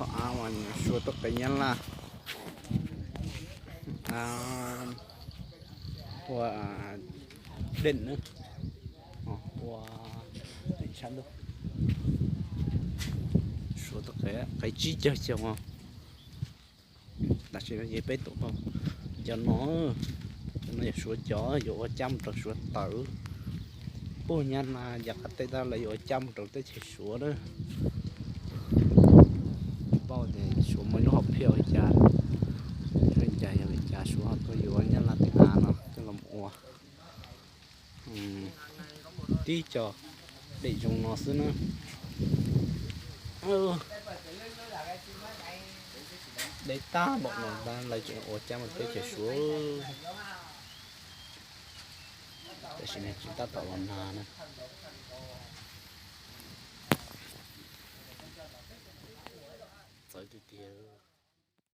Av uas Suav tuaj qev Nyab Laj ua deem na, ua deem tshaj lug. Suav tuaj qev tsib caug xyoo. Tam sim no ces peb tuaj, cov no, cov no yog Suav cov, yuav ua cab mus rau Suav tawm. Puag Nyab Laj yav qab teb tab lawv yuav ua cab mus rau teb chaws Suav na. Tsis paub tias Suav muaj lub hom phiaj li cas, li cas yog li cas Suav ho tuaj yuav Nyab Laj tej av no coj los ua tib co deem zoo no xwb na. Deb tag npaum no ntag lawv tseem ua cab mus teb chaws Suav. Tam sim no tseem tab tom los nag na. Txawv tiag tiag.